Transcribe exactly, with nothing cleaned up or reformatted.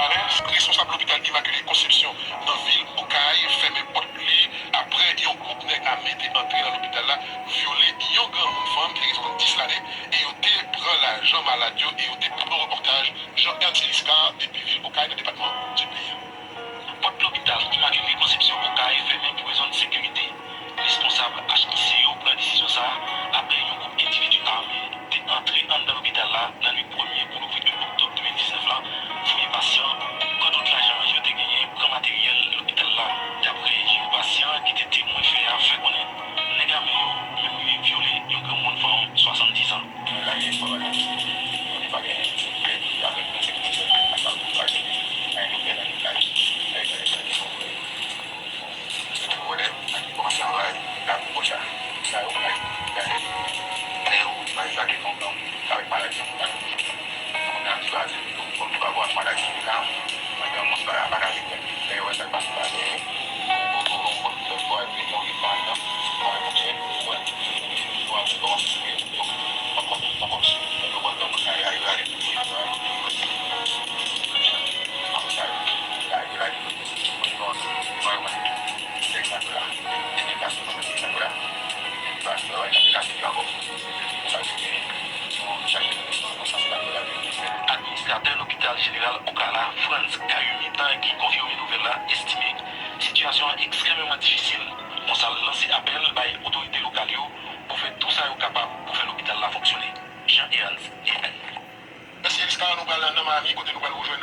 Responsab lopital Immaculée Conception nan vil Okay fèmen pòt li apre yon gwoup nèg ame te antre nan lopital la, vyole yon granmoun fanm ki te gen dis lane, e yo te pran lajan malad yo e yo te pran repòtaj Jean Ernst Eliscar depi vil Okay nan depatman Sid peyi a. Pòt lopital Immaculée Conception Okay fèmen pou rezon de sekirite. Responsab H I C yo pran desizyon sa a apre yon gwoup endividi ame te antre anndan lopital la nan nwit premye pou louvri de oktòb de mil diznèf la, fouye pasyan, pran tout lajan yo te genyen, pran materyèl lopital la. Daprè yon pasyan ki te temwen fè a fè konnen, nèg ame yo menm rive vyole yon granmoun fanm swasanndis an. Administratè lopital jeneral Okay la, Frantz Cayumi, tan ki konfime nouvèl la, estime sitiyasyon an ekstrèmeman difisil. Konsa l lanse apèl bay otorite lokal yo pou fè tou sa yo kapab pou fè lopital la fonksyone. Jean Ernst Emen. Mèsi Eliscar, nou pral nan Miami kote nou pral rejwenn